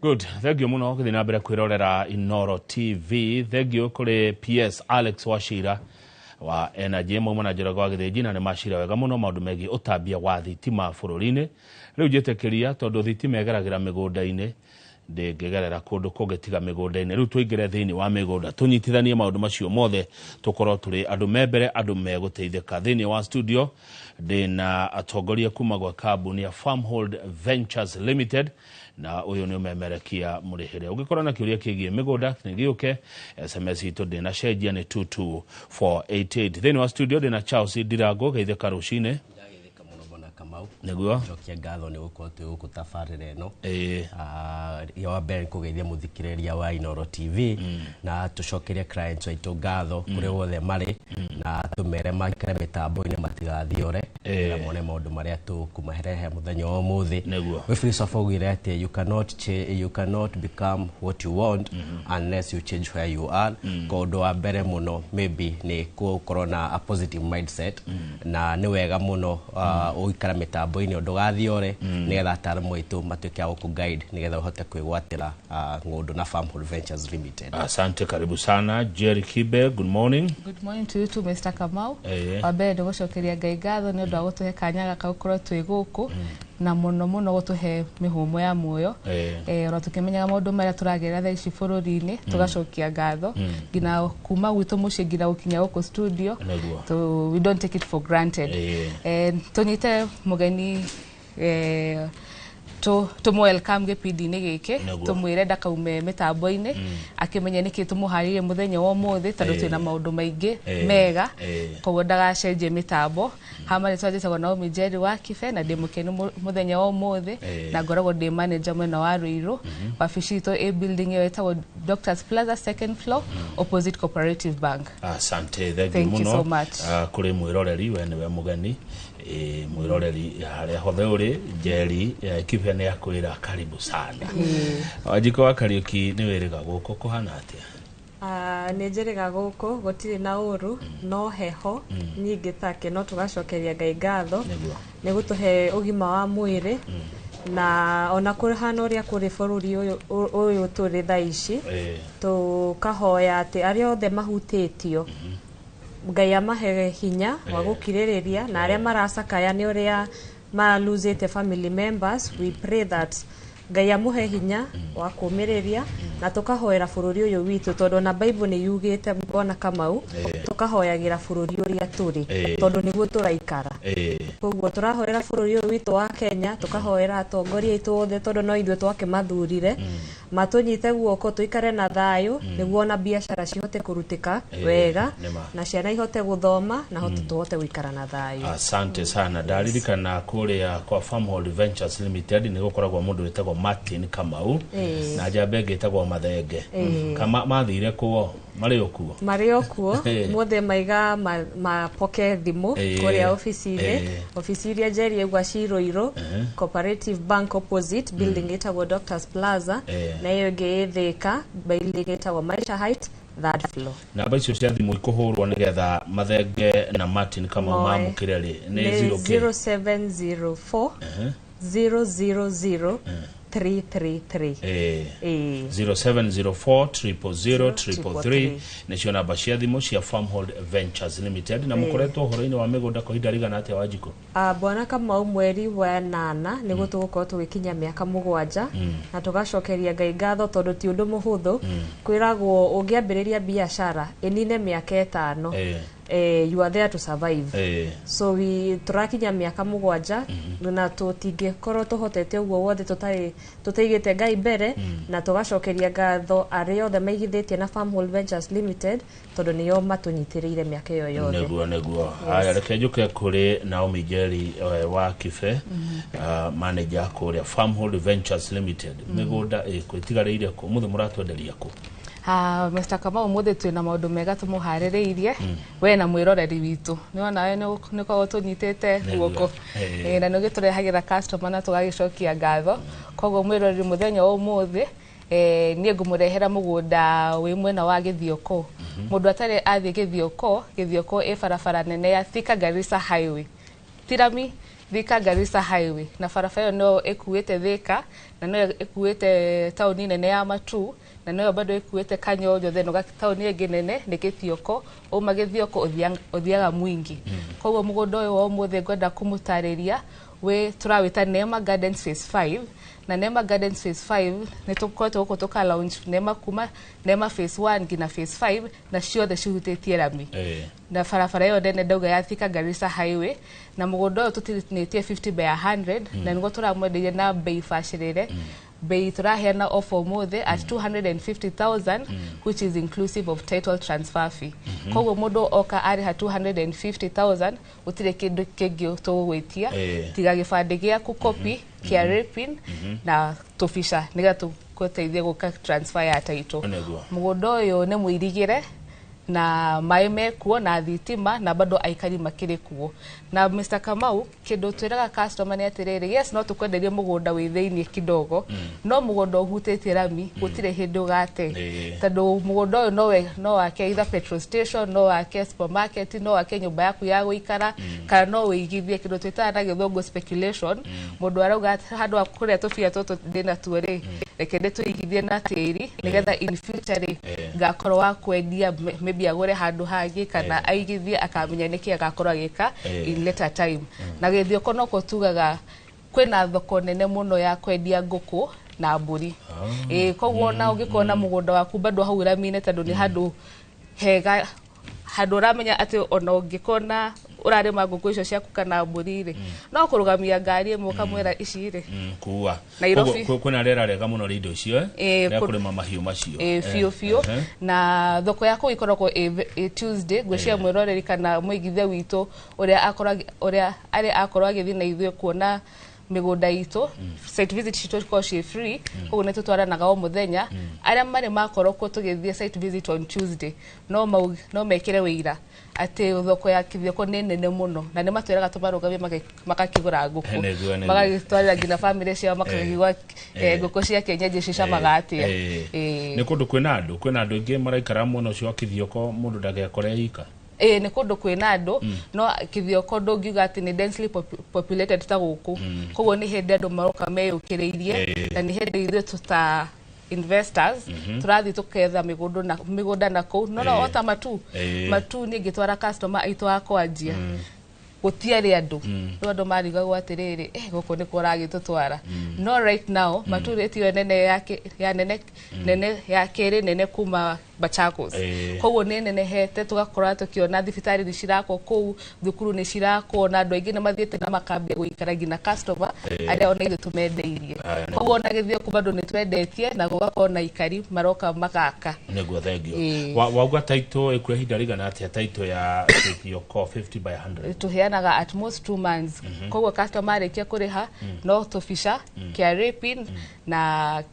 Good, thank you muno gũthiĩ na mbere kwĩrorera Inoro TV. Thank you kũrĩ PS Alex Wachira wa Energy, mauma na Njoroge wa Gĩthĩnji, na nĩ macira wega mũno maũndũ megiĩ ũtambia wa thitima bũrũri-inĩ. Rĩu njĩtĩkĩria, tondũ thitima ĩgeragĩra mĩgũnda-inĩ, ndĩngĩgerera kũndũ kũngĩ tiga mĩgũnda-inĩ. Rĩu tũingĩre thĩinĩ wa mĩgũnda, tũnyitithanie maũndũ macio mothe, tũkorwo tũrĩ andũ me mbere, andũ megũteithĩka. Thĩinĩ wa studio ndĩna atongoria kuma gwa kambuni ya Farmhold Ventures Limited, na ũyũ nĩ ũmemerekia mũrĩhĩre. Ũngĩkorwo na kĩũria kĩgiĩ mĩgũnda, nĩ gĩũke. SMS itũ ndĩnacenjia, nĩ 22488. Thĩinĩ wa studio ndĩna Charles Ndirango. Geithĩka rũcinĩ. Ndagĩthĩka mũno, bwana Kamau. Nĩguo. Njokia ngatho nĩ gũkorwo twĩ gũkũ tabarĩra ĩno. Ĩĩ. Wa mbere nĩ kũgeithia mũthikĩrĩria wa Inoro TV, na tũcokerie clients aitũ ngatho kũrĩa guothe marĩ, na tũmere maikare mĩtambo-inĩ matigathiore na mone maũndũ marĩa tũkũmarehe mũthenya wa ũmũthĩ. Nĩguo. Wĩ philosopher augire atĩ you cannot become what you want unless you change where you are. Kwa ũndũ wa mbere mũno maybe nĩ gũkorwo na a positive mindset, na nĩ wega mũno ũikara mĩtambo-inĩ ndũgathiore, nĩgetha ataaramu aitũ matuĩke a gũkũ guide, nĩgetha ũhote kwĩgwatĩra ng'ũndũ na Farmhold Ventures Limited. Asante, karibu sana Jerry Kibe, good morning. Good morning to you too, Mr. Kamau. Ĩĩ. Wa mbere nĩ gũcokeria Ngai ngatho nĩ ũndũ wa gũtũhe kanya gaka gũkorwo twĩ gũkũ, na mũno mũno gũtũhe mĩhũmũ ya muoyo. Ona tũkĩmenyaga maũndũ marĩa tũragerera thaa ici bũrũri-inĩ, tũgacokia ngatho nginya kuma gwitũ mũciĩ nginya gũkinya gũkũ studio. Nĩguo. We don't take it for granted. Tũnyite mũgeni, tũmũ welcome gĩbindi-inĩ gĩkĩ. Nĩguo. Tũmwĩre ndakaume mĩtambo-inĩ, akĩmenye nĩkĩ tũmũharĩrie mũthenya wa ũmũthĩ, tondũ twĩna maũndũ maingĩ mega. Koguo ndagacenjie mĩtambo. Hama rĩtwa njĩtagwo Naomi Njeri wa Kibe, na ndĩ mũkenu mũthenya wa ũmũthĩ, na ngoragwo ndĩ manager mwena wa Ruiru. Wabici itũ ĩ building ĩyo ĩtagwo Doctors Plaza, second floor, opposite Cooperative Bank. Asante, thank you Thank you muno. so much. Kũrĩ mwĩroreri, we nĩwe mũgeni. Ĩ, mwĩroreri harĩa hothe ũrĩ, Njeri Kibe nĩ akwĩra karibu sana. Wanjikũ wa Kariũki, nĩ wĩrĩga gũkũ kũhana atĩa? Ah, nĩ njĩrĩga gũkũ gũtirĩ na ũru, no heho nyingĩ take, no tũgacokeria Ngai ngatho nĩ gũtũhe ũgima wa mwĩrĩ, na ona kũhana ũrĩa kũrĩ bũrũri ũyũ tũrĩ thaa ici, tũkahoya atĩ arĩa othe mahutĩtio, Ngai amahe hinya wa gũkirĩrĩria, na arĩa maracakaya nĩ ũrĩa malosete family members, we pray that Ngai amũhe hinya wa kũmĩrĩria, na tũkahoera bũrũri ũyũ witũ, tondũ ona Bible nĩ yugĩte, Bwana Kamau, tũkahoyagĩra bũrũri ũrĩa tũrĩ, tondũ nĩguo tũraikara. Koguo tũrahoera bũrũri ũyũ witũ wa Kenya, tũkahoera atongoria aitũ othe, tondũ no ithuĩ twakĩmathurire, matũnyite guoko tũikare na thayũ, nĩguo ona biacara cihote kũrutĩka wega, nĩma. na ciana ihote gũthoma, na hote tũhote gũikara na thayũ. Asante sana. Ndaririkana kũrĩa kwa Farmhold Ventures Limited nĩ gũkoragwo mũndũ wĩtagwo Martin Kamau na njamba ĩngĩ ĩtagwo Mathenge. Kama mathire kuo, marĩ o kuo? Marĩ o kuo. Mothe maiga mapoke thimũ kũrĩa obici-inĩ. Obici iria Njeri aigua ci Ruiru, Cooperative Bank opposite, building ĩtagwo Doctors Plaza, na ĩyo ĩngĩ ĩ Thika, building ĩtagwo Maisha Height, third floor. Namba icio cia thimũ ikũhũrwo nĩgetha Mathenge na Martin Kamau Moe. mamũkĩre rĩ, nĩ nĩ 0 k 0704 000 333. Ĩĩ. 0704 000 333 333. Nĩcio namba cia thimũ cia Farmhold Ventures Limited. Na mũkoretwo ũhoro-inĩ wa mĩgũnda kwa ihinda rigana atĩa, Wanjikũ? Ah, Bwana Kamau, mweri wa nana nĩguo tũgũkorwo tũgĩkinya mĩaka 7, na tũgacokeria Ngai ngatho, tondũ ti ũndũ mũhũthũ. Kwĩragwo ũngĩambĩrĩria biacara ĩnine mĩaka 5, you are there to survive. So we tũrakinya mĩaka 7, na tũtingĩkorwo tũhotete ũguo wothe tũtarĩ tũtaigĩte Ngai mbere, na tũgacokeria ngatho arĩa othe maigithĩtie na Farmhold Ventures Limited, tondũ nĩo matũnyitĩrĩire mĩaka ĩyo yothe. Nĩguo. Haya, reke njũke kũrĩ Naomi Njeri wa Kibe, manager kũrĩa Farmhold Ventures Limited. Mĩgũnda ĩkũ ĩtigarĩire kũ? Mũthĩ mũratwenderia kũ? Ah, Mr. Kamau, mũthĩ twĩna maũndũ mega tũmũharĩrĩirie we na mwĩroreri witũ. Nĩwona we nĩkoragwo tũnyitĩte guoko. Na nĩũgĩtũrehagĩra customer na tũgagĩcokia ngatho. Koguo mwĩroreri, mũthenya wa ũmũthĩ, niĩ ngũmũrehera mũgũnda wĩ mwena wa Gĩthioko. Mũndũ atarĩ athiĩ Gĩthioko, Gĩthioko ĩ barabara nene ya Thika Garissa Highway. Tirami Thika Garissa Highway, na barabara ĩyo no ĩkuĩte Thika na no ĩkuĩte taũni nene ya Matuu na noyo bado ĩkuĩte Kanyonjo, then taũni ĩngĩ nene nĩ Gĩthioko. Uma Gĩthioko ũthiaga Mwingi. Koguo mũgũnda ũyũ wa ũmũthĩ ngwenda kũmũtarĩria wĩ tũrawĩta Neema Gardens Phase 5. Na Neema Gardens Phase 5 nĩ tũkoretwo gũkũ tũka launch Neema kuma Neema Phase 1 nginya Phase 5, na ciothe cihutĩtie rami na barabara ĩyo nene ndauga ya Thika Garissa Highway. Na mũgũnda ũyũ tũtinĩtie 50 by 100, na nĩguo tũramwenderia na bei bacĩrĩre, bei tũraheana offer ũmũthĩ at 250,000, which is inclusive of title transfer fee. Koguo mũndũ oka arĩha 250,000, gũtirĩ kĩndũ kĩngĩ tũgũgwĩtia tiga gĩbandĩ gĩaku copy, KRA PIN na tũbica nĩgetha tũgũteithie gwĩka transfer ya title. Mũgũnda ũyũ nĩ mũirigĩre na maĩ mekuo na thitima na bado aikari makĩrĩ kuo. Na Mr. Kamau, kĩndũ twĩraga customer nĩ atĩrĩrĩ, yes, no tũkwenderie mũgũnda wĩ thĩiniĩ kidogo, no mũgũnda ũhutĩtie rami gũtirĩ hĩndĩ ũgate, tondũ mũgũnda ũyũ no wake either petrol station, no wake supermarket, no wake nyũmba yaku ya gũikara, kana no wĩigithie kĩndũ twĩtaga na gĩthũngũ speculation. Mũndũ arauga atĩ handũ ha kũrĩa tũbia tũtũ ndĩna tuo rĩ, reke ndĩtũigithie na tĩri nĩgetha in future rĩ, ngakorwo wa kwendia, maybe agũre handũ hangĩ kana aigithie, akamenya nĩkĩ agakorwo agĩka in later time. Na Gĩthioko noko tugaga kwĩna thoko nene mũno ya kwendia ngũkũ na mbũri. Ĩĩ, koguo ona ũngĩkorwo na mũgũnda waku bado hau rami-inĩ, tondũ nĩ handũ hega, handũ ũramenya atĩ ona ũngĩkorwo na ũrarĩma ngũkũ icio ciaku kana mbũri rĩ, no kũrũgamia ngari ĩmwe ũkamwĩra ici rĩ. Kuua. Nairobi. Koguo kwĩna rĩera rĩega mũno rĩa indo icio, eh? Rĩa kũrĩma mahiũ macio. Ĩ, biũ biũ. Na thoko ya kũu ĩkoragwo ĩ Tuesday. Ngwĩciria mwĩroreri kana mũigithia witũ ũrĩa akorwo ũrĩa arĩ akorwo agĩthiĩ na ithuĩ kuona mĩgũnda itũ, site visit citũ cikoragwo ciĩ free, koguo nĩ tũtwaranaga o mũthenya. Arĩa marĩ makorwo kuo tũgĩthiĩ site visit on Tuesday no mekĩre wĩira atĩ thoko ya Kithioko nĩ nene mũno, na nĩ matwĩraga tũmarũgamie magakĩgũra ngũkũ, Nĩguo, nĩguo. magagĩtwarĩra nginya bamĩrĩ ciao, makakĩigua ngũkũ cia kienyeji cicamaga atĩa. Ĩĩ. Nĩ kũndũ kwĩna andũ aingĩ maraikara mwena ũcio wa Kithioko, mũndũ ndagekore ika? Ĩĩ, nĩ kũndũ kwĩna andũ, no Kithioko ndũngiuga atĩ nĩ densely populated ta gũkũ. Koguo nĩ hĩndĩ andũ maroka meyũkĩrĩirie, na nĩ hĩndĩ ithuĩ tũta investors tũrathiĩ tũketha mĩgũnda na mĩgũnda na kũu no ota Matu. Matu niĩ ngĩtwara customer aitũ a kwanjia gũtiarĩ andũ, rĩu andũ marigagwo atĩrĩrĩ, gũkũ nĩkuo ũragĩtũtwara? No right now Matu ĩtiyo nene ya ya nene nene ya kerĩ nene kuma Machakos. Koguo nĩ nenehete, tũgakorwo tũkĩona thibitarĩ nĩ cirakwo kũu, thukuru nĩ cirakwo, na andũ aingĩ nĩ mathiĩte na makambia gũikara, nginya customer arĩa ona ithuĩ tũmendeirie. Koguo ona Gĩthioko bado nĩ twendetie na gũgakorwo na ikari maroka magaka. Nĩguo, thengio. Ĩĩ. Wauga title ĩkuoya ihinda rĩigana atĩa, title ya Kithioko 50 by 100? Tũheanaga at most 2 months. Koguo customer arĩkia kũrĩha no tũbica, KRA PIN na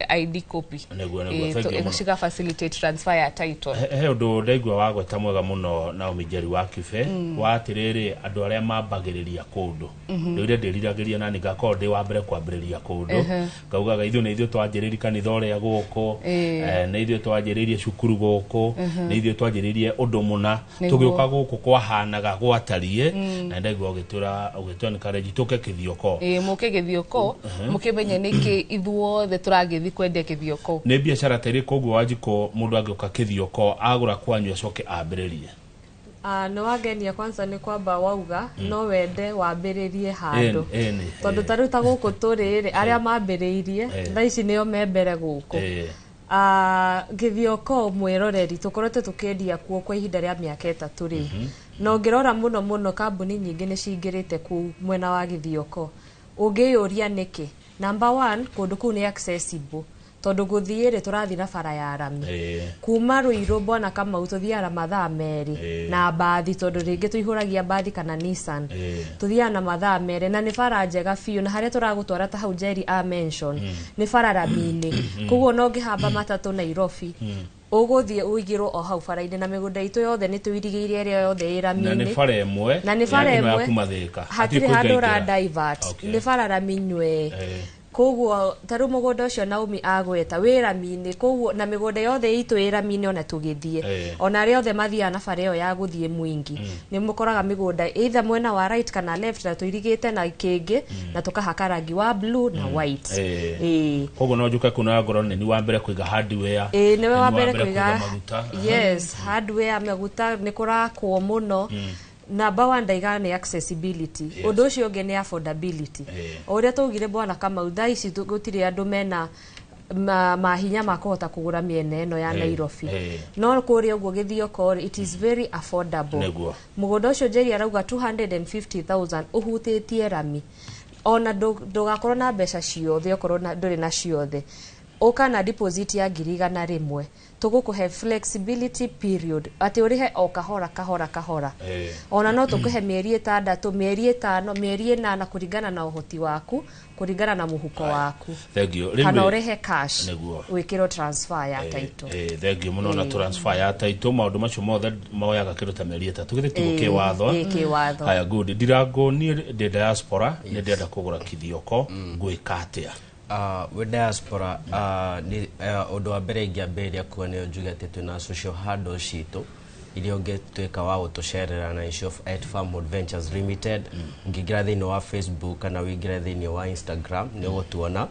ID copy. Nĩguo, Ĩĩ, thank you mũno. Ciga facilitate transfer ya title. He ũndũ ndaigua wagweta mwega mũno Naomi Njeri wa Kibe, wa atĩrĩrĩ, andũ arĩa mambagĩrĩria kũndũ, ndũire ndĩriragĩria nani ngakorwo ndĩ wa mbere kwambĩrĩria kũndũ, ngaugaga ithuĩ nĩ ithuĩ twanjĩrĩirie kanitha ũrĩa gũkũ, nĩ ithuĩ twanjĩrĩirie cukuru gũkũ, nĩ ithuĩ twanjĩrĩirie ũndũ mũna. Tũgĩũka gũkũ kwahanaga gwatariĩ, na ndaigua ũgĩtwĩra, ũgĩtũ encourage tũke Kĩthioko. Ĩĩ, mũke Gĩthioko mũkĩmenye nĩkĩ ithuothe tũragĩthiĩ kwendia Kĩthioko. Nĩ biacara ta ĩrĩkũ ũguo, Wanjikũ, mũndũ angĩũka Kĩthioko agũra kwanyu acoke ambĩrĩrie? Ah, nĩ wangenia. Kwanza nĩ kwamba wauga no wende wambĩrĩrie handũ, Ĩni, tondũ ta rĩu ta gũkũ tũrĩ rĩ, arĩa mambĩrĩirie thaa ici nĩo me mbere gũkũ. Ah, Gĩthioko, mwĩroreri, tũkoretwo tũkĩendia kuo kwa ihinda rĩa mĩaka 3 rĩu, na ũngĩrora mũno mũno kambuni nyingĩ nĩ cingĩrĩte kũu mwena wa Gĩthioko. Ũngĩyũria nĩkĩ, number one, kũndũ kũu nĩ accessible, tondũ gũthiĩ rĩ, tũrathiĩ na bara ya rami. Kuma Rũirũ, Bwana Kamau, tũthiaga na mathaa 2 na mbathi, tondũ rĩngĩ tũihũragia mbathi kana Nissan. Tũthiaga na mathaa 2 na nĩ bara njega biũ, na harĩa tũragũtwara ta hau Njeri a mention nĩ bara rami-inĩ. Koguo no ũngĩhamba matatũ Nairobi, ũgũthiĩ ũigĩrwo o hau bara-inĩ, na mĩgũnda itũ yothe nĩ tũirigĩire ĩrĩa yothe ĩ Na nĩ rami-inĩ. bara ĩmwe Na nĩ bara ya ĩno ya ĩmwe. kuma Thĩka. Hatirĩ Hatirĩ handũ kũingaingĩra. ũra divert. Nĩ bara rami nywe. Koguo ta rĩu mũgũnda ũcio Naomi agweta wĩ rami-inĩ, koguo na mĩgũnda yothe itũ ĩ rami-inĩ ona tũgĩthiĩ, ona arĩa othe mathiaga na bara ĩyo ya gũthiĩ Mwingi, nĩ mũkoraga mĩgũnda either mwena wa right kana left, na tũirigĩte na kĩngĩ na tũkahaka rangi wa blue na white. Koguo no njuke kuna ngoro nĩ ni wa mbere kũiga hardware. Ĩĩ, nĩwe wa mbere kũiga maguta. Yes, hardware, maguta nĩ kũrakwo mũno. Number one ndaiga nĩ accessibility. Ũndũ ũcio ũngĩ nĩ affordability. O ũrĩa twaugire, bwana Kamau, thaa ici gũtirĩ andũ mena mahinya ma kũhota kũgũra mĩena ĩno ya Nairobi, no kũrĩa ũguo Gĩthioko rĩ, it is very affordable. Mũgũnda ũcio Njeri arauga 250,000 ũhutĩtie rami, ona ndũgakorwo na mbeca ciothe, okorwo ndũrĩ na ciothe, ũka na deposit ya 100,000, tũgũkũhe flexibility period atĩ ũrĩhe o kahora kahora kahora. Ona no tũkũhe mĩeri 6, mĩeri 5, mĩeri 8, kũringana na ũhoti waku, kũringana na mũhuko waku. Thank you. Kana ũrĩhe cash, wĩkĩrwo transfer ya title. Thank you mũno. Na transfer ya title, maũndũ macio mothe moyaga kĩndũ ta mĩeri 3, githĩ tiguo kĩwatho? Ĩĩ, kĩwatho. Haya, good. Ndirango, niĩ ndĩ diaspora, nĩ ndĩrenda kũgũra Kithioko, ngwĩka atĩa? Wĩ diaspora, nĩ ũndũ wa mbere ingĩambĩrĩria kuga nĩ njuge atĩ twĩna social handles citũ iria ũngĩtuĩka wa gũtũcerera na icio at Farmhood Ventures Limited. Ũngĩingĩra thĩinĩ wa Facebook kana ũingĩre thĩinĩ wa Instagram, nĩ ũgũtuona.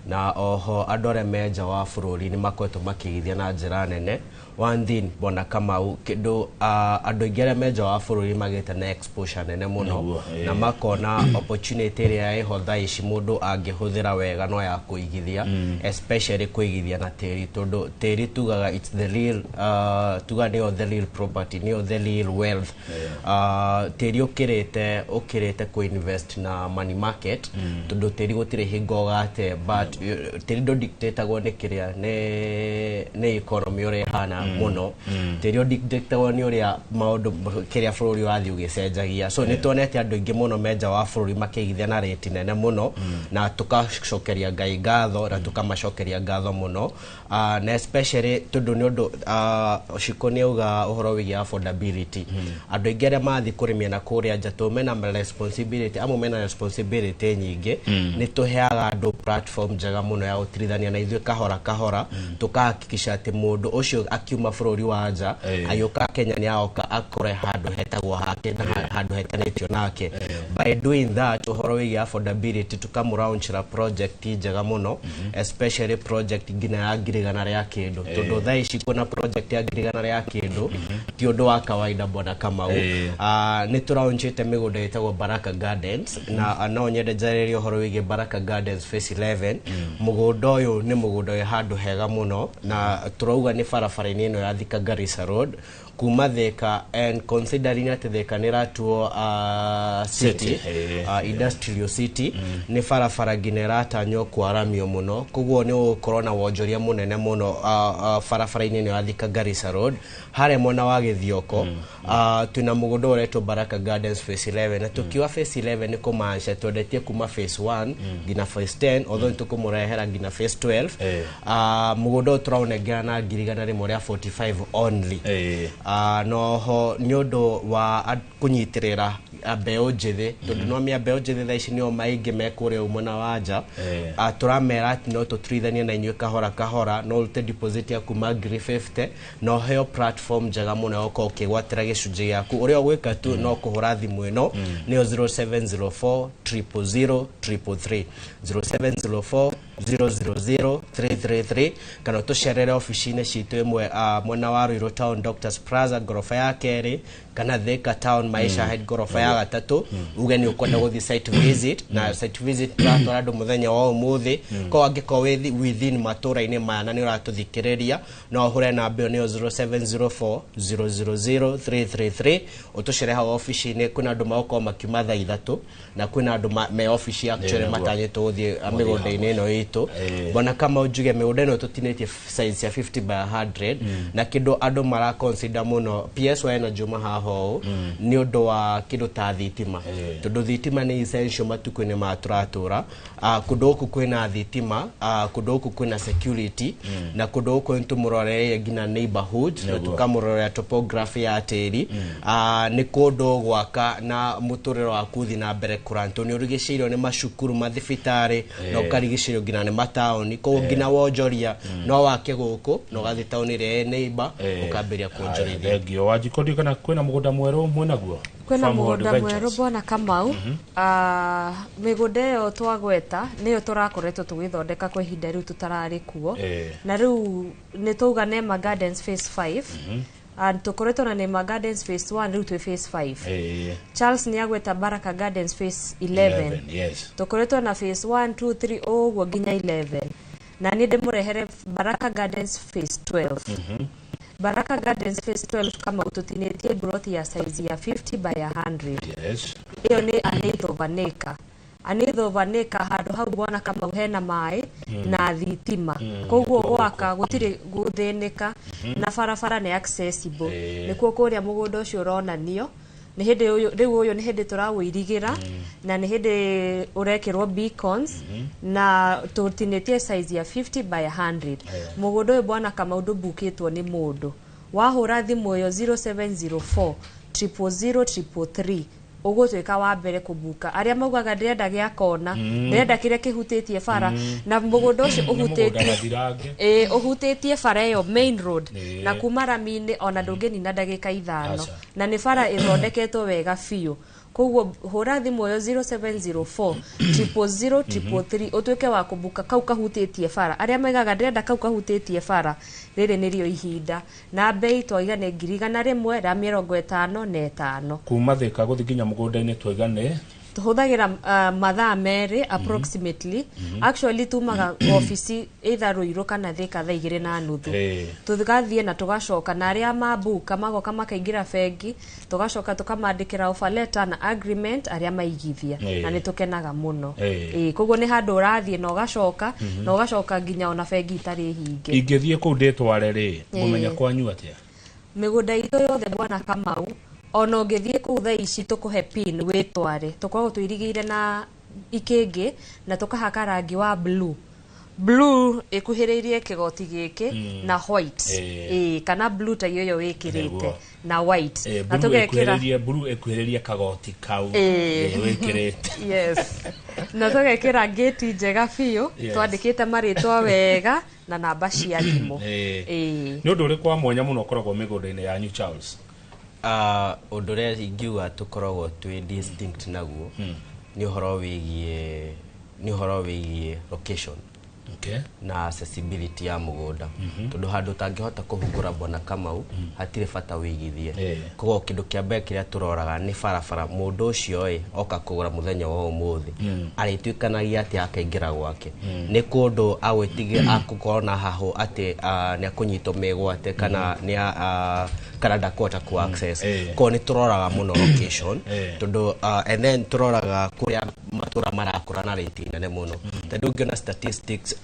Na oho andũ arĩa me nja wa bũrũri nĩ makoretwo makĩigithia na njĩra nene. One thing, bwana Kamau, kĩndũ andũ aingĩ arĩa me nja wa bũrũri magĩte na exposure nene mũno na makona opportunity ĩrĩa ĩho thaa ici mũndũ angĩhũthĩra wega no ya kũigithia, especially kũigithia na tĩri, tondũ tĩri tugaga it's the real, tuga nĩyo the real property, nĩyo the real wealth. Tĩri ũkĩrĩte kũ-invest na money market, tondũ tĩri gũtirĩ hingo ũgate, but tĩri ndũ-dictatagwo nĩ kĩrĩa nĩ economy ũrĩa ĩhana mũno. Tĩri ũdictatagwo nĩ ũrĩa maũndũ kĩrĩa bũrũri ũrathiĩ ũgĩcenjagia. So nĩ tuonete andũ aingĩ mũno me nja wa bũrũri makĩigithia na rate nene mũno, na tũkacokeria Ngai ngatho na tũkamacokeria ngatho mũno, na especially tondũ nĩ ũndũ Shiko nĩ auga ũhoro wĩgiĩ affordability. Andũ aingĩ arĩa mathiĩ kũrĩmia na kũrĩa nja, tondũ mena responsibility, amwe mena responsibility nyingĩ, nĩ tũheaga andũ platform njega mũno ya gũtirithania na ithuĩ kahora kahora, tũkahakikisha atĩ mũndũ ũcio akiuma bũrũri wa nja agĩũka Kenya nĩ agoka akore handũ hetagwo hake na handũ hetanĩtio nake. By doing that, ũhoro wĩgiĩ affordability, tũkamũlaunchĩra project njega mũno, especially project nginya ya 100,000 rĩa kĩndũ, tondũ thaa ici kwĩna project ya 100,000 rĩa kĩndũ ti ũndũ wa kawaida, bwana Kamau. Nĩ tũraunchĩte mĩgũnda ĩtagwo Baraka Gardens, na no nyende njarĩrie ũhoro wĩgiĩ Baraka Gardens Phase 11. Mũgũnda ũyũ nĩ mũgũnda wĩ handũ hega mũno, na tũrauga nĩ barabara-inĩ ĩno ya Thika Garissa Road kuma Thika, and considering atĩ Thika nĩ ĩratuo city, City, industrial city, nĩ barabara nginya ĩratanywo kwaramio mũno, koguo nĩ ũgũkorwo na wonjoria mũnene mũno barabara-inĩ ĩno ya Thika Garissa Road harĩa mwena wa Gĩthioko. Twĩna mũgũnda ũretwo Baraka Gardens Phase 11, na tũkiuga Phase 11 nĩ kũmaanisha twendetie kuma Phase 1 nginya Phase 10, although nĩ tũkũmũrehera nginya Phase 12. Mũgũnda ũyũ tũraũnengera na 145,000 only. Noho nĩ ũndũ wa kũnyitĩrĩra mbeũ njĩthĩ, tondũ no mĩa mbeũ njĩthĩ thaa ici nĩo maingĩ me kũrĩa mwena wa nja. Tũramera atĩ no tũtirithanie na inyuĩ kahora kahora, no ũrute deposit ya kuma 50,000 na ũheo platform njega mũno ya gũkorwo ũkĩgwatĩra gĩcunjĩ gĩaku. Ũrĩa ũgwĩka tu no kũhũra thimũ ĩno, nĩyo 0704 000 333, 0704 000 333, kana ũtũcerere obici-inĩ citũ ĩmwe mwena wa Ruiru Town, Doctors Plaza ngoroba ya kerĩ, kana Thika Town, Maisha Head ngoroba ya gatatũ. Uge nĩ ũkwenda gũthiĩ site visit, na site visit tũratwara andũ mũthenya wa ũmũthĩ ko angĩkorwo wĩ within matũra-inĩ maya na nĩ ũratũthikĩrĩria, no ũhũre namba ĩyo, nĩyo 0704 000 333, ũtũcere hau obici-inĩ. Kwĩna andũ magũkorwo makiuma thaa 3, na kwĩna andũ me obici actually matanyĩtwo gũthiĩ mĩgũnda-inĩ ĩno itũ. Bwana Kamau, njuge mĩgũnda ĩno tũtinĩtie size ya 50 by 100, na kĩndũ andũ mara consider mũno PS wa Energy uma haha ũũ nĩ ũndũ wa kĩndũ ta thitima, tondũ thitima nĩ essential matukũ-inĩ maya tũratũra. Kũndũ gũkũ kwĩna thitima, kũndũ gũkũ kwĩna security, na kũndũ gũkũ nĩ tũmũroreire nginya neighborhood na tũkamũrorera topography ya tĩri. Nĩ kũndũ gwaka na mũtũrĩre waku ũthiĩ na mbere kũra, tondũ nĩ ũrigicĩirio nĩ macukuru, mathibitarĩ, na ũkarigicĩrio nginya nĩ mataũni. Koguo nginya wonjoria no wake gũkũ na ũgathiĩ taũni ĩrĩa ĩ neighbor ũkambĩrĩria kuonjorithia. Thengio. Wanjikũ, ndiũ kana kwĩna mũgũnda mwerũ mwĩnaguo? Kwĩna Farmhold mũgũnda Ventures. mwerũ, bwana Kamau. Mĩgũnda ĩyo twagweta nĩyo tũrakoretwo tũgĩthondeka kwa ihinda rĩu tũtararĩ kuo. Na rĩu nĩ twauga Nema Gardens phase 5, and tũkoretwo na Nema Gardens phase 1, rĩu twĩ phase 5. Charles nĩ agweta Baraka Gardens phase 11. 11, yes. Tũkoretwo na phase 1, 2, 3 ũguo nginya 11, na niĩ ndĩmũrehere Baraka Gardens phase 12. Baraka Gardens phase 12 kama tũtinĩtie plot ya size ya 50 by 100. Ĩyo nĩ an eighth of an acre, an eighth of an acre. Handũ hau, bwana Kamau, hena maĩ na thitima, koguo gwaka gũtirĩ gũthĩnĩka, na barabara nĩ accessible. Nĩkuo kũrĩa mũgũnda ũcio ũronanio nĩ hĩndĩ ũyũ rĩu, ũyũ nĩ hĩndĩ tũrawĩirigĩra na nĩ hĩndĩ ũrekĩrwo beacons, na tũtinĩtie size ya 50 by 100. Mũgũnda ũyũ, bwana Kamau, ndũbukĩtwo nĩ mũndũ. Wahũra thimũ ĩyo 0704 000 333, ũgũtuĩka wa mbere kũbuka. Arĩa maugaga ndĩrenda gĩa kona, ndĩrenda kĩrĩa kĩhutĩtie bara, na mũgũnda ũcio Nĩ mũgũnda ũhutĩtie gathirange. Ĩĩ, ũhutĩtie bara ĩyo main road, na kuma rami-inĩ ona ndũngĩnina ndagĩka 5. Aca. Na nĩ bara ĩthondeketwo wega biũ. Koguo hũra thimũ ĩyo 0704 000 333, ũtuĩke wa kũbuka kau kahutĩtie bara. Arĩa maigaga ndĩrenda kau kahutĩtie bara, rĩrĩ nĩrĩo ihinda. Na mbei twaiga nĩ 155,000. Kuma Thika gũthiĩ nginya mũgũnda-inĩ twaiga nĩ? Tũhũthagĩra mathaa 2 approximately. Actually tumaga obici either Ruiru kana Thika thaa 2:30. Tũgathiĩ na tũgacoka, na arĩa mabuka magoka makaingĩra bengi, tũgacoka tũkamandĩkĩra offer letter na agreement arĩa maigithia. Na nĩ tũkenaga mũno. Ĩĩ, koguo nĩ handũ ũrathiĩ na ũgacoka, na ũgacoka nginya ona bengi itarĩ hinge. Ingĩthiĩ kũu ndĩtware rĩ, ngũmenya kwanyu atĩa? Mĩgũnda itũ yothe, bwana Kamau, ona ũngĩthiĩ kũu thaa ici tũkũhe pin wĩtware. Tũkoragwo tũirigĩire na ikĩngĩ na tũkahaka rangi wa blue, blue ĩkuhĩrĩirie kĩgoti gĩkĩ na white. Ĩĩ, kana blue ta ĩyo wĩkĩrĩte na white. Na blue tũgekĩra ĩkuhĩrĩrie, blue ĩkuhĩrĩrie kagoti kau wĩkĩrĩte. Yes, na tũgekĩra ngĩti njega biũ. Twandĩkĩte marĩtwa wega na namba cia thimũ. Ĩĩ. Nĩ ũndũ ũrĩkũ wa mwanya mũno ũkoragwo mĩgũnda-inĩ yanyu, Charles? Ũndũ ũrĩa ingiuga tũkoragwo twĩ distinct naguo nĩ ũhoro wĩgiĩ location na accessibility ya mũgũnda, tondũ handũ ũtangĩhota kũhungũra, bwana Kamau, hatirĩ bata wĩigithie. Koguo kĩndũ kĩa mbere kĩrĩa tũroraga nĩ barabara. Mũndũ ũcio ĩ oka kũgũra mũthenya wa ũmũthĩ, arĩtuĩkanagia atĩ akaingĩra gwake nĩ kũndũ agwĩtigĩra akũkorwo na hahũ atĩ nĩ akũnyitwo mĩgwate kana nĩ kana ndakũhota ku access. Koguo nĩ tũroraga mũno location, tondũ and then tũroraga kũrĩa matũra marakũra na rate nene mũno, tondũ ũngĩona statistics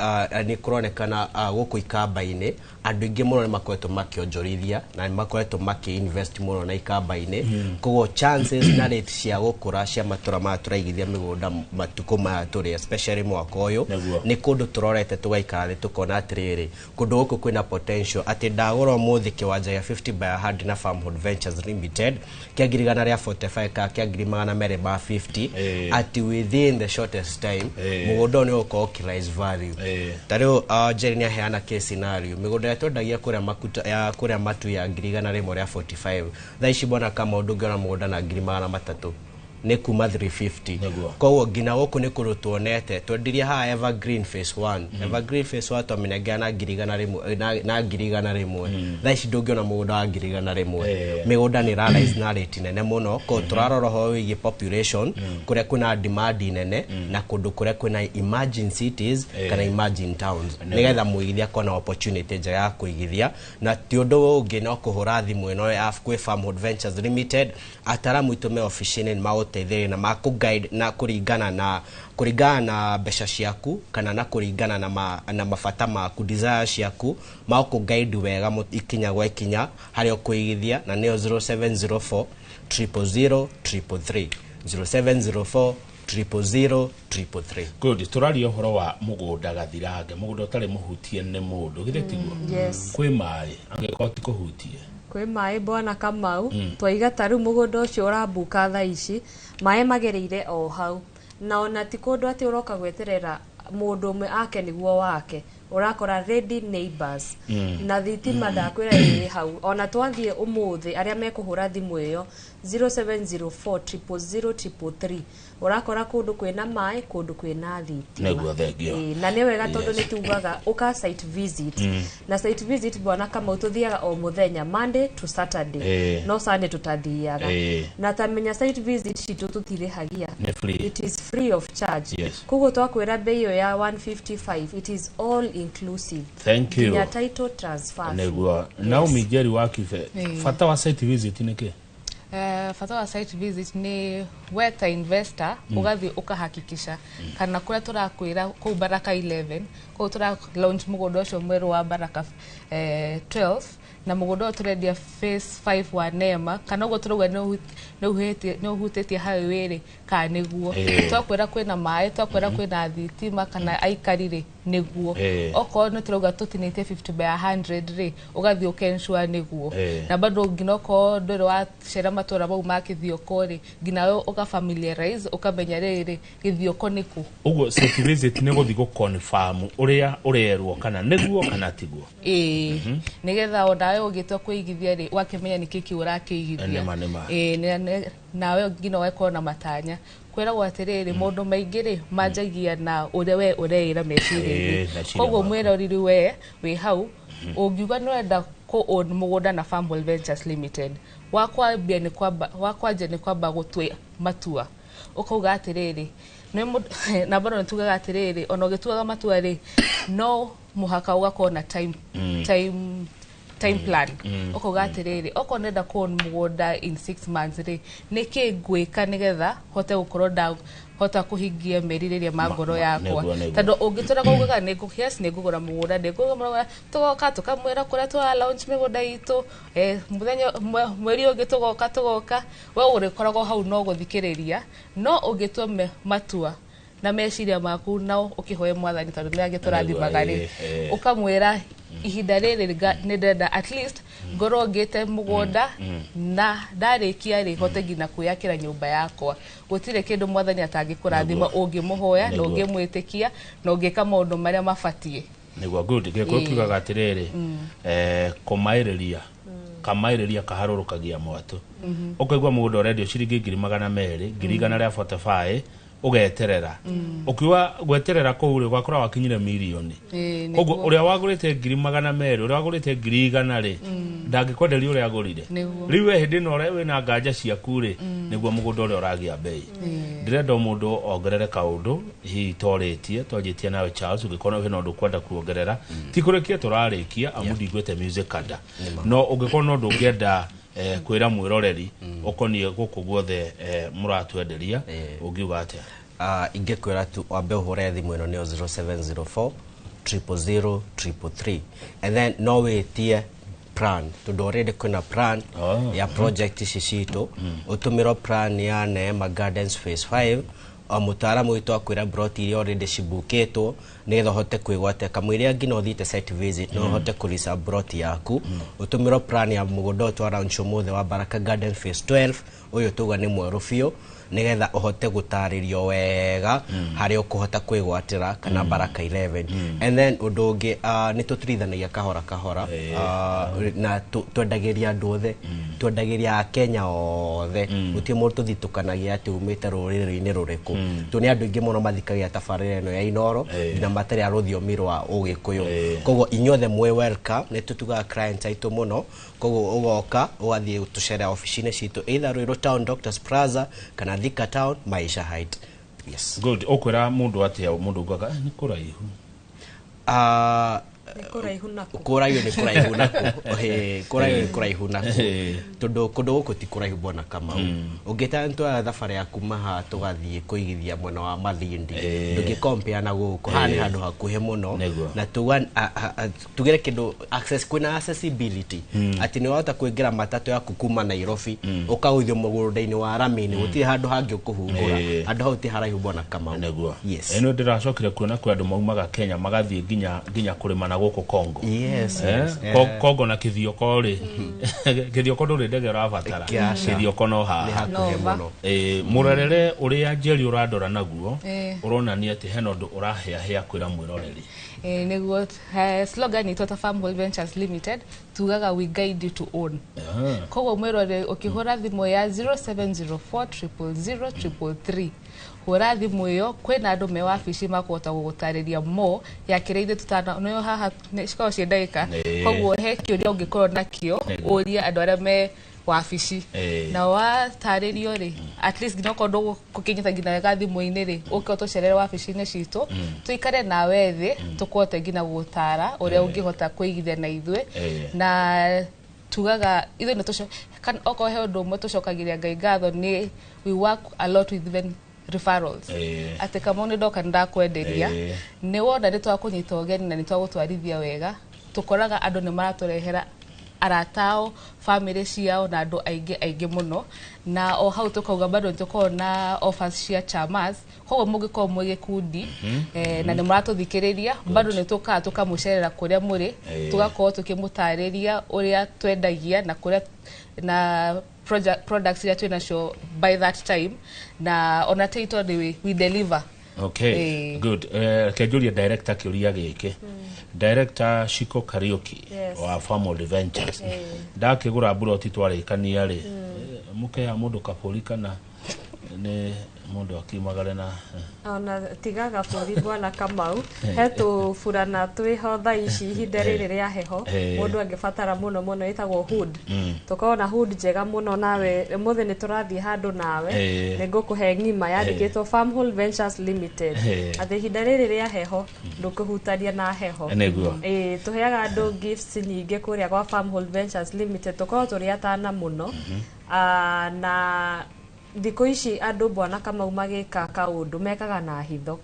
nĩ kũronekana gũkũ ikamba-inĩ andũ aingĩ mũno nĩ makoretwo makĩonjorithia na nĩ makoretwo makĩ-invest mũno na ikamba-inĩ. Koguo chances na rate cia gũkũra cia matũra maya tũraigithia mĩgũnda matukũ maya tũrĩ, especially mwaka ũyũ, nĩ kũndũ tũrorete tũgaikara thĩ tũkona atĩrĩrĩ, kũndũ gũkũ kwĩna potential atĩ ndagũra ũmũthĩ kĩwanja gĩa 50 by 100 na Farmhold Ventures Limited kĩa 145,000 kana kĩa 250,000, atĩ within the shortest time mũgũnda ũyũ nĩ ũgũkorwo ũkĩ-rise value. Ta rĩu Jerry nĩ aheana case scenario, mĩgũnda ĩrĩa twendagia kũrĩa makuta ya kũrĩa matu ya 145,000, thaa ici, bwana Kamau, ndũngĩona mũgũnda na 300,000, nĩ kuma 350. Koguo nginya gũkũ nĩ kũndũ tuonete twendirie haha Evergreen phase 1. Evergreen phase 1 twamĩnengera na 100,000, na 100,000. Thaa ici ndũngĩona mũgũnda wa 100,000. Mĩgũnda nĩ ĩra-rise na rate nene mũno. Koguo tũrarora ũhoro wĩgiĩ population, kũrĩa kwĩna demand nene na kũndũ kũrĩa kwĩna emerging cities kana emerging towns, nĩgetha mũigithia akona opportunity njega ya kũigithia. Na ti ũndũ ũngĩ no kũhũra thimũ ĩno ya kwĩ Farmhold Ventures Limited. Ataramu aitũ me ofici-inĩ nĩ magũtwara. magũteithĩrĩrie na makũ guide na kũringana na mbeca ciaku kana na kũringana na mabata maku, desire ciaku, magũkũ guide wega ikinya gwa ikinya harĩa ũkũigithia, na nĩyo 0704 000 333, 0704 000 333. Good, tũraria ũhoro wa mũgũnda gathirange, mũgũnda ũtarĩ mũhutie nĩ mũndũ, githĩ tiguo? Yes. Kwĩ maĩ angĩkorwo ti kũhutie? Kwĩ maĩ, bwana Kamau. Twaiga ta rĩu mũgũnda ũcio ũrambuka thaa ici, maĩ magereire o hau, na ona ti kũndũ atĩ ũroka gweterera mũndũ ũmwe ake nĩguo wake, ũrakora ready neighbors na thitima ndakwĩra ĩ hau. Ona twathiĩ ũmũthĩ, arĩa mekũhũra thimũ ĩyo 0704 000 333, ũrakora kũndũ kwĩna maĩ, kũndũ kwĩna thitima. Nĩguo, thank you. Ĩĩ, na nĩ wega tondũ nĩ tugaga ũka site visit, na site visit, bwana Kamau, tũthiaga o mũthenya Monday to Saturday, no Sunday tũtathiaga. Na tamenya site visit citũ tũtirĩhagia. Nĩ free. It is free of charge. Koguo twakwĩra bei ĩyo ya 155, it is all inclusive. Thank you. Nginya title transfer fee. Nĩguo. Naomi Njeri wa Kibe, bata wa site visit nĩ kĩ? Bata wa site visit nĩ we ta investor ũgathiĩ ũkahakikisha kana kũrĩa tũrakwĩra kũu Baraka 11, kũu tũra launch mũgũnda ũcio mwerũ wa Baraka 12, na mũgũnda ũyũ tũrendia phase 5 wa Nema, kana ũguo tũrauga nĩ ũhutĩtie highway rĩ, kana nĩguo twakwĩra kwĩna maĩ, twakwĩra kwĩna thitima, kana aikari rĩ, nĩguo. Okorwo nĩ tũrauga tũtinĩtie 50 by 100 rĩ, ũgathiĩ ũkensure nĩguo. Na bado nginya okorwo ndũrĩ wacera matũra mau ma Gĩthioko rĩ, nginya we ũka familiarize, ũkamenya rĩrĩ Gĩthioko nĩkũ. Ũguo site visit nĩ gũthiĩ gũ confirm ũrĩa ũrerwo kana nĩguo kana tiguo. Ĩĩ, nĩgetha onawe ũgĩtua kũigithia rĩ, ũgakĩmenya nĩkĩ kĩu ũrakĩigithia. Nĩma, nĩma. Ĩĩ, nawe nginya ũgakorwo na matanya. Kwĩragwo atĩrĩrĩ, maũndũ maingĩ rĩ manjagia na ũrĩa we ũreĩra meciria-inĩ. Meciria Koguo maku. mwĩroriri, we wĩ hau ũngiuga nĩ ũrenda kũ own mũgũnda na Farmwell Ventures Limited, wakwambia nĩ kwamba wakwanjia nĩ kwamba gũtua matua, ũkauga atĩrĩrĩ na bado nĩ tugaga atĩrĩrĩ, ona ũgĩtuaga matua rĩ, no mũhaka ũgakorwo na time plan, ũkauga atĩrĩrĩ, okorwo nĩrenda kũ own mũgũnda in 6 months rĩ, nĩkĩ ngwĩka nĩgetha hote gũkorwo ndahota kũhingia merirĩria ma ngoro yakwa? Nĩguo, nĩguo. Tondũ ũngĩtũra kugaga yes, nĩngũgũra mũgũnda, nĩngũgũra mũgũnda, tũgoka tũkamwĩra kũrĩa tũra launch mĩgũnda itũ, mũthenya mweri ũngĩ tũgoka, we ũrĩkoragwo hau no gũthikĩrĩria. No ũngĩtua matua na meciria maku na ũkĩhoe Mwathani, tondũ nĩ agĩtũrathimaga rĩ, ũkamwĩra ihinda rĩrĩ nĩ ndĩrenda at least ngorwo ngĩte mũgũnda, na ndarĩkia rĩ, hote nginya kwĩyakĩra nyũmba yakwa. Gũtirĩ kĩndũ Mwathani atangĩkũrathima ũngĩmũhoya na ũngĩmwĩtĩkia na ũngĩka maũndũ marĩa mabatiĩ. Nĩguo, good. Gĩkũyũ kiugaga atĩrĩrĩ, kũmaĩrĩria kamaĩrĩria kaharũrũkagia mwatũ. Ũkaigua mũgũnda ũrendio ciringi 200,000, 145,000, ũgeterera, ũkiuga gweterera kũu rĩ, ũgakora wakinyire mirioni. Koguo ũrĩa wagũrĩte 200,000, ũrĩa wagũrĩte 100,000 rĩ, ndangĩkwenderia ũrĩa agũrire. Rĩu we hĩndĩ ĩno ũrĩa wĩna nganja ciaku rĩ, nĩguo mũgũnda ũrĩa ũragĩa mbei. Ndĩrenda o mũndũ ongerere kaũndũ hihi torĩtie twanjĩtie nawe Charles, ũngĩkorwo hena ũndũ ũkwenda kuongerera. Ti kũrĩkia tũrarĩkia, amu ndiguĩte music kada, no ũngĩkorwo na ũndũ ũngĩenda kwĩra mwĩroreri ũkoniĩ gũkũ guothe mũratwenderia, ũngiuga atĩa? Ingĩkwĩra tu wambe ũhũre thimũ ĩno, nĩyo 0704 000 333, and then no wĩtie plan, tondũ already kwĩna plan ya project ici citũ. Ũtũmĩrwo plan ya Neema Gardens phase 5, o mũtaaramu witũ akwĩra plot iria already cibukĩtwo, nĩgetha ũhote kwĩgwatĩra kamũira nginya ũthiĩte site visit, no ũhote kũrisa plot yaku. Ũtũmĩrwo plan ya mũgũnda ũyũ twa launch ũmũthĩ wa Baraka Garden phase 12, ũyũ tuga nĩ mwerũ biũ, nĩgetha ũhote gũtarĩrio wega harĩa ũkũhota kwĩgwatĩra, kana Baraka 11. And then ũndũ ũngĩ, nĩ tũturithanagia kahora kahora, na twendagĩria andũ othe, twendagĩria Akenya othe, gũtirĩ mũndũ tũthitũkanagia atĩ umĩte rũrĩrĩ-inĩ rũrĩkũ. Tũ nĩ andũ aingĩ mũno mathikagia tabarĩra ĩno ya Inoro, nginya matarĩ a rũthiomi rwa Ũgĩkũyũ. Koguo inyuothe mwĩ welcome. Nĩ tũtugaga clients aitũ mũno, koguo ũgoka ũgathiĩ tũcere ofici-inĩ citũ, either Ruiru Town Doctors Plaza kana Thika Town Maisha Height. Yes. Good. Ũkwĩra mũndũ atĩa, mũndũ ugaga, "Eh, nĩ kũraihu"? Kũraihu naku. Kũraihu nĩ kũraihu naku. Kũraihu nĩ kũraihu naku, tondũ kũndũ gũkũ ti kũraihu, bwana Kamau. Ũngĩta twara thabarĩ ya kuma haha tũgathiĩ kũigithia mwena wa Malindi, ndũngĩ na gũkũ. Haha nĩ handũ hakuhĩ mũno. Na tuga tugire kĩndũ access, kwĩna accessibility atĩ nĩ wahota kũingĩra matatũ yaku kuma Nairobi, ũkaũithio mũgũnda-inĩ wa rami-inĩ, gũtirĩ handũ hangĩ ũkũhungũra. Handũ hau ti haraihu, bwana Kamau. Nĩguo. Yes. Ĩno ndĩracokire kuona kwĩ andũ maumaga Kenya magathiĩ nginya kũrĩma na gũkũ Congo. Yes. Congo na Kithioko rĩ, Kithioko ndũrĩ ndege ũrabatara. Kĩaca. Kithioko no nĩ haha. hakuhĩ No, mũno. Mũrerere ũrĩa Njeri ũrandora naguo ũronania atĩ hena ũndũ ũrahĩahĩa kwĩra mwĩroreri. Nĩguo slogan itũ ta Farmhold Ventures Limited tugaga, "We guide you to own." Koguo mwĩrore, ũkĩhũra thimũ ya 0704 000 333, hũra thimũ ĩyo, kwĩna andũ me wabici makũhota gũgũtarĩria mo ya kĩrĩa ithuĩ tutana nĩyo haha cikoragwo ciĩ ndagĩka. Koguo he kĩũria ũngĩkorwo nakĩo, ũrie andũ arĩa me wabici, na watarĩrio rĩ, at least nginya okorwo ndũgũkĩnyita nginya wega thimũ-inĩ rĩ, ũke ũtũcerere wabici-inĩ citũ, tũikare nawe thĩ, tũkũhote nginya gũgũtara ũrĩa ũngĩhota kũigithia na ithuĩ. Na tugaga ithuĩ nĩ okorwo he ũndũ ũmwe tũcokagĩria Ngai ngatho nĩ we work a lot with even referrals, atĩ Kamau nĩ ndoka nĩ ndakwenderia, nĩ wona nĩ twakũnyita ũgeni na nĩ twagũtwarithia wega, tũkoraga andũ nĩ maratũrehera arata ao, family ciao na andũ aingĩ aingĩ mũno. Na o hau tũkauga bado nĩ tũkoragwo na offers cia chamas, koguo mũngĩkorwo mwĩ gĩkundi na nĩ mũratũthikĩrĩria, bado nĩ tũkaga tũkamũcerera kũrĩa mũrĩ, tũgakorwo tũkĩmũtarĩria ũrĩa twendagia na kũrĩa na products iria twĩ nacio by that time, na ona tĩ tondũ we deliver. Okay, good. Reke njũrie director kĩũria gĩkĩ. Director Shiko Kariuki wa Farmhold Ventures, ndakĩgũra mburoti twarĩkania rĩ, mũkeha mũndũ kabũri kana nĩ mũndũ akiumagare na Ona tigaga bũri, bwana Kamau, he tũburana twĩho thaa ici ihinda rĩrĩ rĩa heho, mũndũ angĩbatara mũno mũno, ĩtagwo hood. Tũkoragwo na hood njega mũno. Nawe ũmũthĩ nĩ tũrathiĩ handũ nawe, nĩ ngũkũhe ng'ima yandĩkĩtwo Farmhold Ventures Limited, atĩ ihinda rĩrĩ rĩa heho ndũkũhutania na heho. Ĩĩ, tũheaga andũ gifts nyingĩ kũrĩa gwa Farmhold Ventures Limited. Tũkoragwo tũrĩ atana mũno. Na thikũ ici andũ, bwana Kamau, magĩka kaũndũ mekaga na hitho.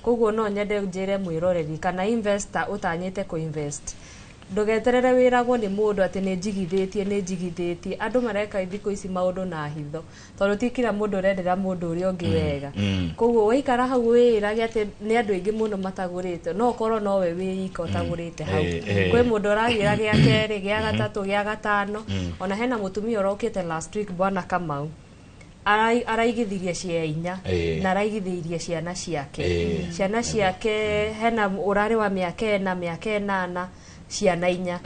Koguo no nyende njĩre mwĩroreri kana investor ũtanyĩte kũ-invest, ndũgeterere wĩragwo nĩ mũndũ atĩ nĩ njigithĩtie, nĩ njigithĩtie. Andũ mareka thikũ ici maũndũ na hitho, tondũ ti kila mũndũ ũrendera mũndũ ũrĩa ũngĩ wega. Koguo waikara hau wĩĩrage atĩ nĩ andũ aingĩ mũno matagũrĩte, no ũkorwo nowe wĩ ika ũtagũrĩte hau. Kwĩ mũndũ ũragĩra gĩa kerĩ, gĩa gatatũ, gĩa gatano. Ona hena mũtumia ũrokĩte last week, bwana Kamau, araigithirie cia inya, na araigithĩirie ciana ciake. Ciana ciake hena ũrarĩ wa mĩaka 4, mĩaka 8, ciana 4.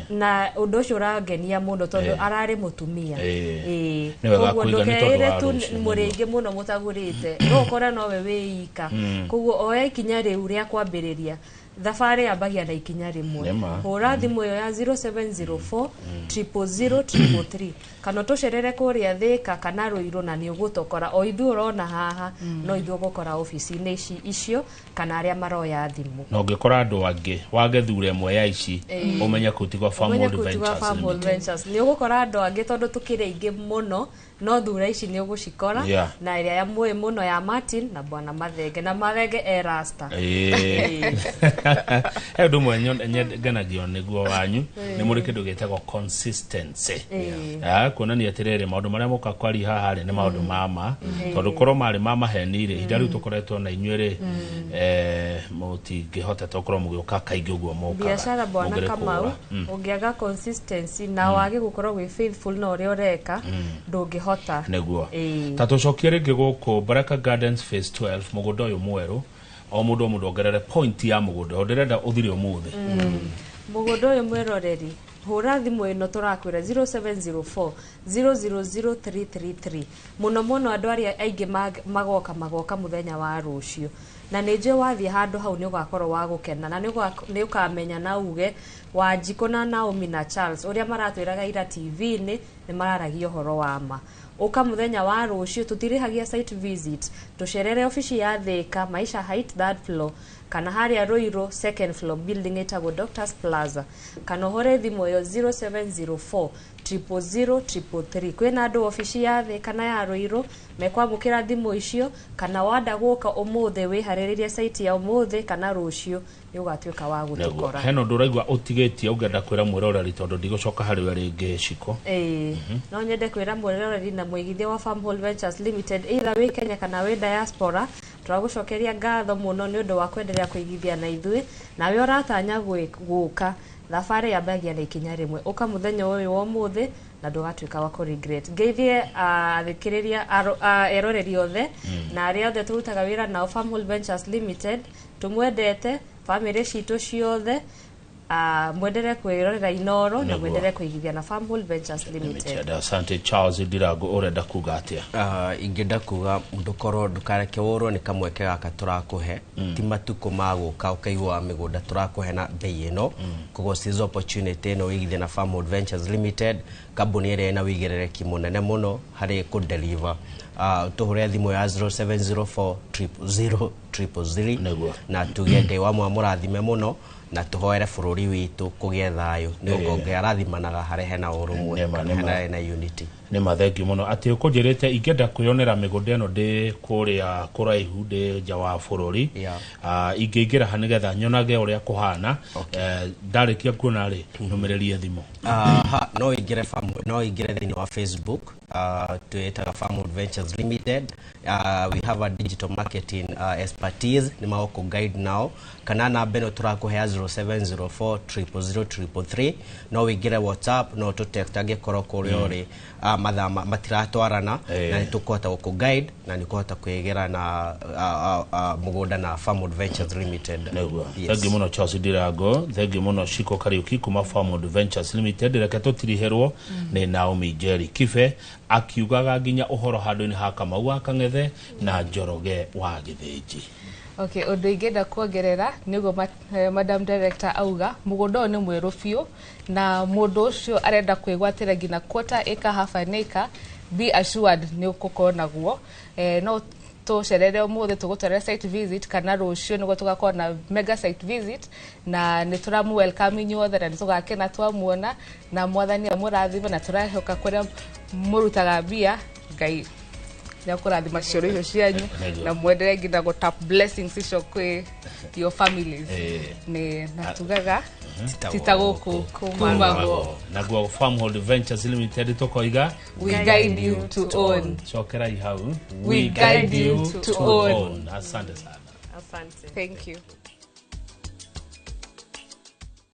Na ũndũ ũcio ũrangenia mũno tondũ ararĩ mũtumia. Nĩ wega Koguo kũiga nĩ tondũ ndũkeĩre wa tu rũciũ, mũrĩ aingĩ mũno mũtagũrĩte, no ũkore nowe wĩ ika. Koguo oya ikinya rĩu rĩa kwambĩrĩria thabarĩ, yambagia na ikinya rĩmwe. Nĩma. Hũra thimũ ĩyo ya 0704 000 333 kana ũtũcerere kũrĩa Thĩka kana Rũirũ, na nĩ ũgũtũkora o ithuĩ ũrona haha, no ithuĩ ũgũkora obici-inĩ ici icio kana arĩa maroya thimũ. Na ũngĩkora andũ angĩ wage thure ĩmwe ya ici, ũmenye kũu ti gwa Ũmenye Farmhold kũu ti gwa Ventures Farmhold Limited. Ventures. Nĩ ũgũkora andũ angĩ tondũ tũkĩrĩ aingĩ mũno, no thura ici nĩ ũgũcikora, na ĩrĩa ya mũĩ mũno ya Martin na bwana Mathenge, na Mathenge e rasta. He ũndũ ũmwe ngenagio nĩguo wanyu, nĩ mũrĩ kĩndũ gĩtagwo consistency. Kuonania atĩrĩrĩ, maũndũ marĩa mũka kwaria haha rĩ, nĩ maũndũ ma ma, tondũ korwo marĩ ma maheni rĩ, ihinda rĩu tũkoretwo na inyuĩ rĩ, mũtingĩhotete gũkorwo mũgĩũka kaingĩ ũguo mũkaga. Biacara, bwana Mũngĩrĩ Kamau, kũũra. ũngĩaga consistency na wage gũkorwo wĩ faithful na ũrĩa ũreka, ndũngĩhota. Nĩguo. Ta tũcokie rĩngĩ gũkũ Baraka Gardens phase 12, mũgũnda ũyũ mwerũ, o mũndũ o mũndũ ongerere point ya mũgũnda ũyũ, ndĩrenda ũthire ũmũthĩ. Mũgũnda ũyũ, mwĩroreri, hũra thimũ ĩno tũrakwĩra 0704 000333. Mũno mũno andũ arĩa aingĩ magoka mũthenya wa rũciũ, na nĩ njũĩ wathiĩ handũ hau nĩ ũgakorwo wa gũkena, na nĩ ũkamenya na uge Wanjikũ na Naomi na Charles ũrĩa maratwĩraga ira TV-inĩ nĩ mararagia ũhoro wa ma. Ũka mũthenya wa rũciũ, tũtirĩhagia site visit. Tũcerere obici ya Thĩka, Maisha Height, third floor. Kana harĩa Ruiru, second floor, building ĩtagwo Doctors Plaza, kana ũhũre thimũ ĩyo 0704 000 333. Kwĩna andũ obici ya thĩ kana ya Ruiru mekwamũkĩra thimũ icio, kana wanda gũka ũmũthĩ wĩharĩrĩrie site ya ũmũthĩ kana rũciũ nĩ ũgatuĩka wa gũtũkora. Hena ũndũ ũraigua ũtigĩtie ũngĩenda kwĩra mwĩroreri, tondũ ndigũcoka harĩ we rĩngĩ, Ciko? Ĩĩ, no nyende kwĩra mwĩroreri na mũigithia wa Farmhold Ventures Limited, either wĩ Kenya kana wĩ diaspora, tũragũcokeria ngatho mũno nĩ ũndũ wa kwenderea kũigithia na ithuĩ. Nawe ũratanya gũka, thabarĩ yambagia na ikinya rĩmwe. Ũka mũthenya ũyũ wa ũmũthĩ na ndũgatuĩka wa kũ regret. Ngeithie athikĩrĩria, eroreri othe na arĩa othe tũrutaga wĩra nao Farmhold Ventures Limited. Tũmwendete bamĩrĩ citũ ciothe. Mwendere kwĩrorera Inoro na mwendere kũigithia na Farmhold Ventures Limited. Limited. Asante. Charles Ndirango, ũrenda kuga atĩa? Ingĩenda kuga ndũkorwo, ndũkareke wũrwo nĩ kamweke gaka tũrakũhe. Ti matukũ ma gũka ũkaigua mĩgũnda tũrakũhe na bei ĩno. Koguo seize opportunity ĩno, wĩigithie na Farmhold Ventures Limited, kambuni ĩrĩa ĩna wĩigĩrĩrĩki mũnene mũno harĩ kũ deliver. Tũhũre thimũ ya 0704 000 333. Na tuge Ngai wa mũrathime mũno, na tũhoere bũrũri witũ kũgĩe thayũ, nĩ gũkorwo Ngai arathimanaga harĩa hena ũrũmwe kana harĩa hena unity. Nĩ ma, thengiũ mũno. Atĩ ũkũnjĩrĩte ingĩenda kwĩyonera mĩgũnda ĩno ndĩ kũrĩa kũraihu, ndĩ nja wa bũrũri, ingĩingĩra ha nĩgetha nyonage ũrĩa kũhana? Ndarĩkia kuona rĩ, nũmĩrĩrie thimũ. No ingĩre farm, no ingĩre thĩinĩ wa Facebook, twĩtaga Farmwood Ventures Limited. We have a digital marketing expertise, nĩ magũkũ guide nao, kana namba ĩno tũrakũhea 0704 000 333. No wĩingĩre WhatsApp, no tũ text angĩkorwo kũrĩa ũrĩ mathaa matiratwarana, na nĩ tũkũhota gũkũ guide na nĩ ũkũhota kwĩgĩra na mũgũnda na Farmwood Ventures Limited. Yes. Thengiũ mũno, Charles Ndirango. Thengiũ mũno, Shiko Kariuki kuma Farmwood Ventures Limited. Reke tũtirihĩrwo nĩ Naomi Njeri Kibe akiugaga nginya ũhoro handũ-inĩ ha Kamau wa Kang'ethe na Njoroge wa Gĩthĩnji. Okay, ũndũ ingĩenda kuongerera nĩguo Madam Director auga mũgũnda ũyũ nĩ mwerũ biũ, na mũndũ ũcio arenda kwĩgwatĩra nginya quarter acre, half an acre, be assured nĩ ũgũkorwo naguo. No tũcerere ũmũthĩ tũgũtwarĩra site visit, kana rũciũ nĩguo tũgakorwo na mega site visit, na nĩ tũramu welcome inyuothe na nĩ tũgakena twamuona, na Mwathani amũrathime, na tũrehoka kũrĩa mũrutaga mbia Ngai nĩ akũrathima cioro icio cianyu na mwendelee nginya gũ tap blessings icio kwĩ your families. Nĩ na tugaga tita gũkũ kumagwo. Naguo Farmhold Ventures Limited tũkoiga we guide you to own. Cokerai hau. We guide you to own. Asante sana. Asante. Thank you.